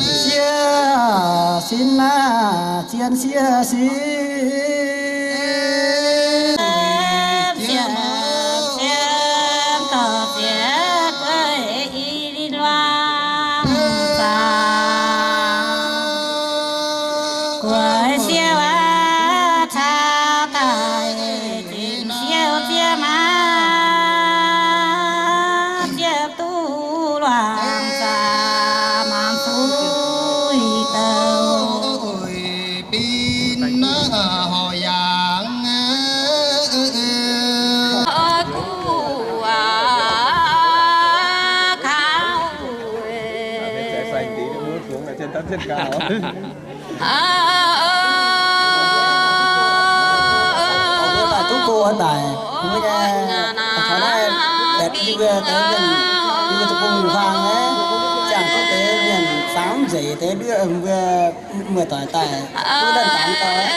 Siev sin naaiv zien siev sin. Guoqv siou aqv, taux daaih zinh siou ziex maaih, ziouc duqv luangh zaqc maanc fuix douc. Bin horc yaangh guv aqv, kaux Duqv go daic, mbuo nyei taux naaiv, yie mbuo deix mienh, yie mbuo zuqc bung hmuangx nyei, ziangh duqv deix mienh fangx mv nzeic deix mbuo, mbuo muoz-doic daaih duqv lengh dangx daaih.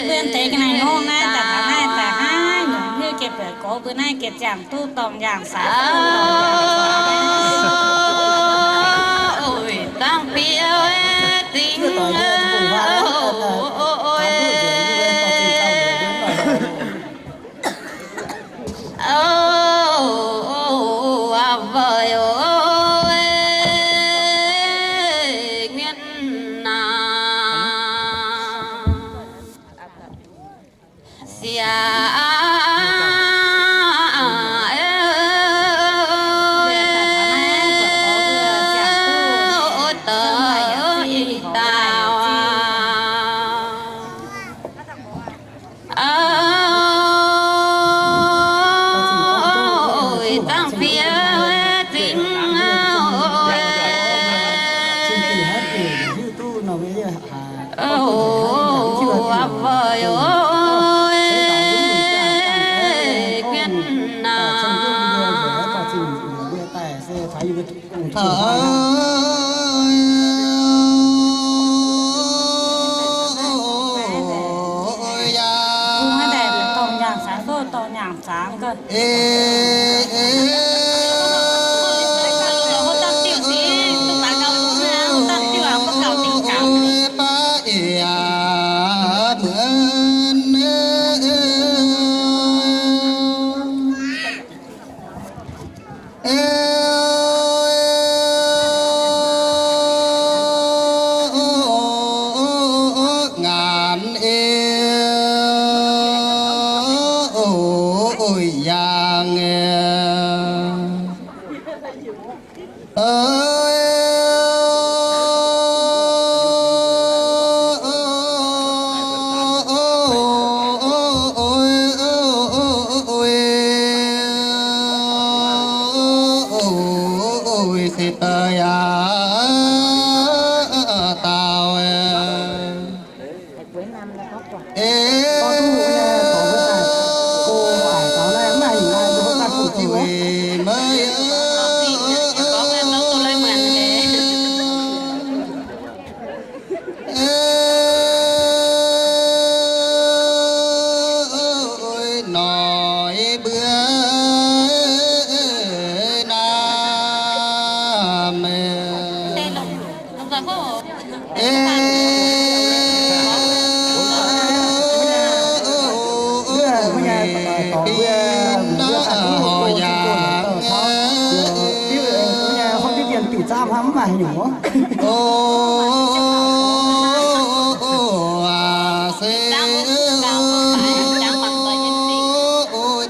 Mbuo deix ga'naaiv ngongh naaiv, daaih taux naaiv daaih hnangv nyungc hiuv jiex bieqc gorx mbuo naaiv gengh ziangh duqv dorngx yaangh saax. Nganh ih, oi, yangh ih. Se daaih yaac daauh. O, o, o, a, se, o, o, o,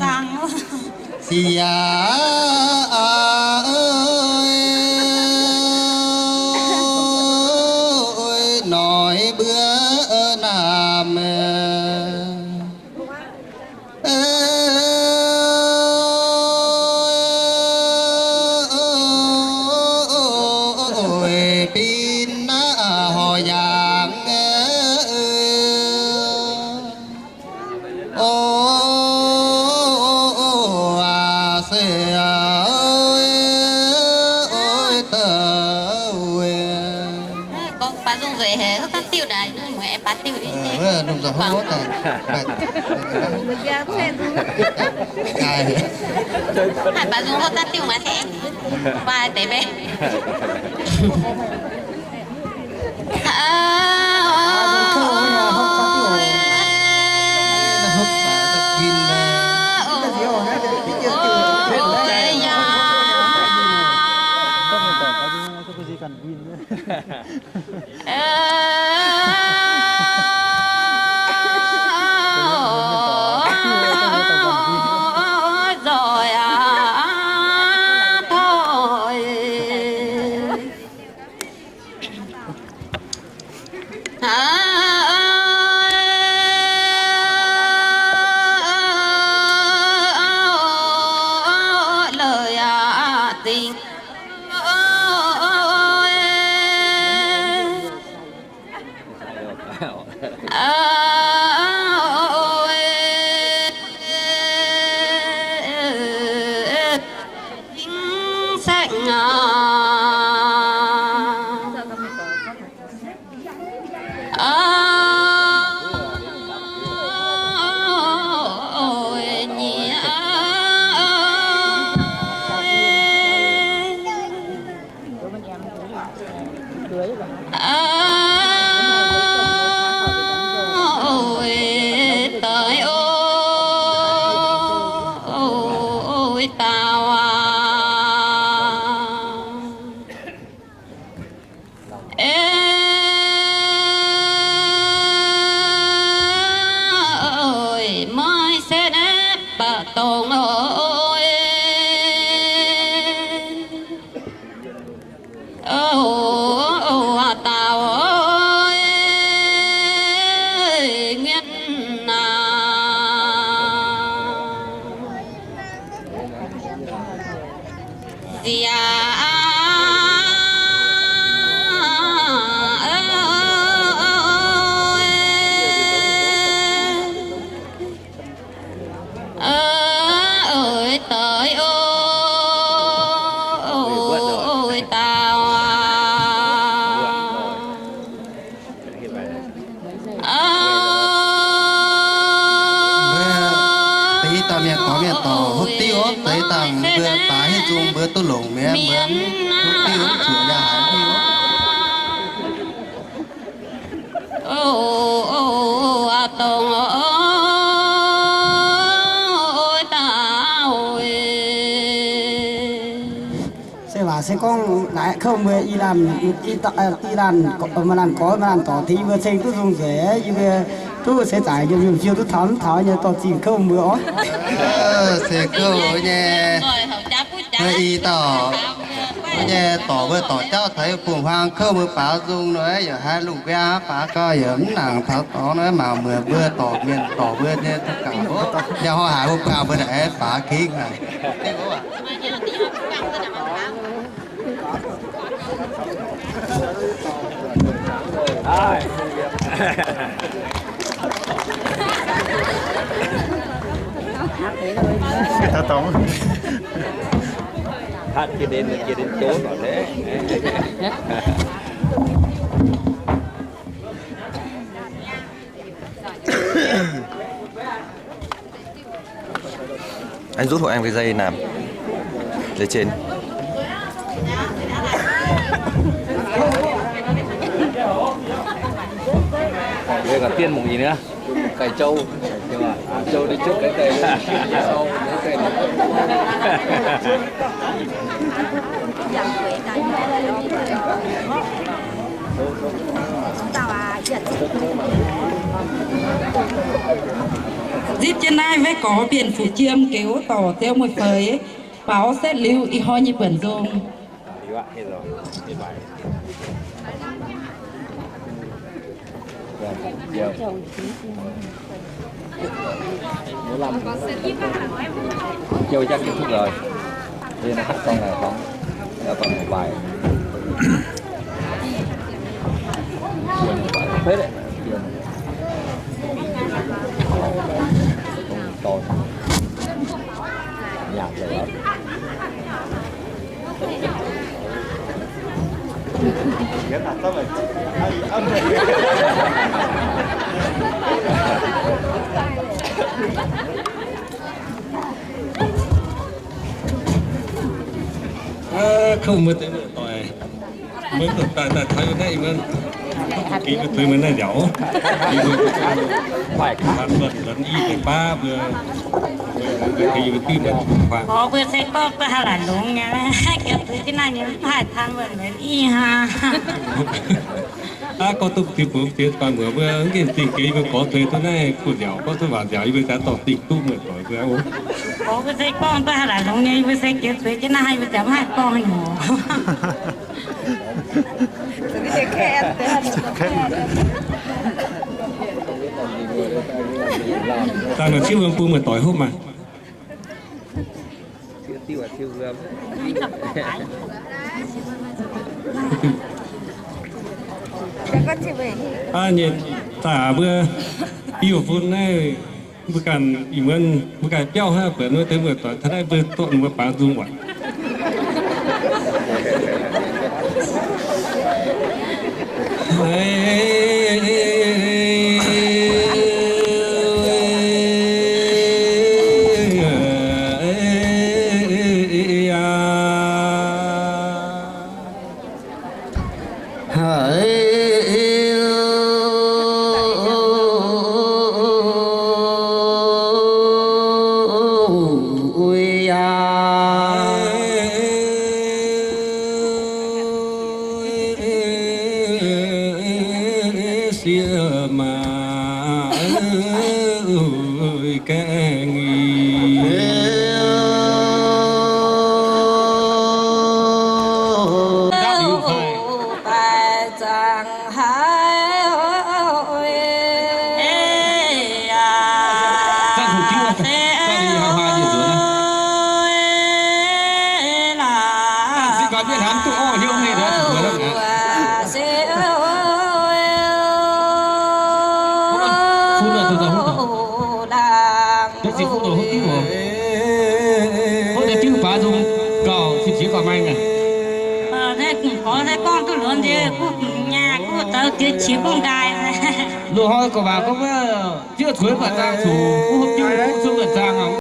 da'o, sieqv, a, oi, oi, noic mbuo naamh, oix bin naaiv horc yaangh. O, o, a, se, a, oi, oi, da'o, oi. Gorngv baac nzung nzueic haic, hopv daav diuh naaic, mueiz aengx baac diuh. Wuov nzung nzueic hopv hopv daaih. Haih baac nzung hopv daav diuh maaih tengx. Baac deix mbe. Oi, da'o, oi, da'o aac. Oi, maiv se naaiv baac dongh oi. Ov, da'o, ov, ngienv naaic. Nziaauc, ov, ov, oix doix, ov, oix dau aac. Mbuo deix dauh mienh gorx mienh dorc hopv diuv, deix dangh mbuo baaix hiuv nzung mbuo duqv longc mi'aqv, mbuo hopv diuv zuqc yaac haiz diuv. Ov, dongh oix daaih. Se waac se gorngv naaiv kouv mbuo i laanh, i laanh, maaih laanh gorx maaih laanh dorc tengx yie mbuo ceng duqv nzung nzueic, yie mbuo duqv seix zaangc yiem yiem fiou duqv taux mv taux nyei dorh zingh kouv mbuo oc. Se kouv nyei, i dauh nyei dorc mbuo dorc jauv taux yiem bung-huaang kouv mbuo baaux nzung nor, yaac haiz lungh mbiaa baaux gau yaac mv nangc taux dorngx nor, mangc mueic mbuo dorc mienh dorc mbuo nyei za'gengh, yaac horh haic mbuo buangh mbuo naaic baaux gengh haic. Hatc jienv ninh, jienv ninh doz nor deix. Anh rút hộ em cái dây nàm dây trên. Đây còn tiên mục gì nữa? Cày trâu. Trâu đi trước cái cày, sau. Zipv jienv naaiv Waiv Gorx Bienh Fuc Jiem geix wuov dorc ziouc mueiz feix, baaux setv liuz ih hnoi nyei buonc nzong. Jiu jang kết thúc rồi. Đây là hát xong rồi phóng. Giờ còn một bài. Phết đấy. Còn nhạc rồi đó. Không mượt. Mbuo daaih, daaih taux naaiv, mbuo duqv bun gix mbuo tuix mbuo naaiv nziaauc. Mbuo taan luonc luonc i deix baav mbuo, mbuo tengx yie mbuo duqv mbuo faang. Orv, mbuo se gorngv duqv haaix laaic longx nyei, gengh zueiz jienv naaiv nyei, mv haih taan luonc luonc i hnangv. Aav, gorngv duqv Tin-Hungh ziex baac muoc mbuo mv gengh zingh geix mbuo gorx deix duqv naaiv buoz nziaauc, gorngv duqv waac nziaauc yie mbuo jaax dorh dingh duqv muoz-doic mbuo oc. Orv, mbuo se gorngv duqv haaix laaic longx nyei, yie mbuo se gengh zueiz jienv naaiv haaix, yie mbuo jaax mv haih gorngv haaix nyungc. Daaih nor, ziouv wuom bun muoz-doic hopv maah. Aav, nyei daaih mbuo biuv fun naaiv, mbuo ganh ih muonz mbuo ganh biauv hnangv, buatc mbuo deix muoz-doic taux naaiv mbuo dorh mbuo baaux nzung waac. Sieqv maac gaengh ih. Hopv diuv baav nzung gauh fih qiex gauh maeng aqv. Gorx se gorngv duqv luonx nziex, guv nyaah guv zoux diex qiex guv nqaai. Loz-hnoi gorqv-baac gorngv wuov, ziouv cuotv buatc zaang, zuqc guv hopv diuv guv cuotv buatc zaang.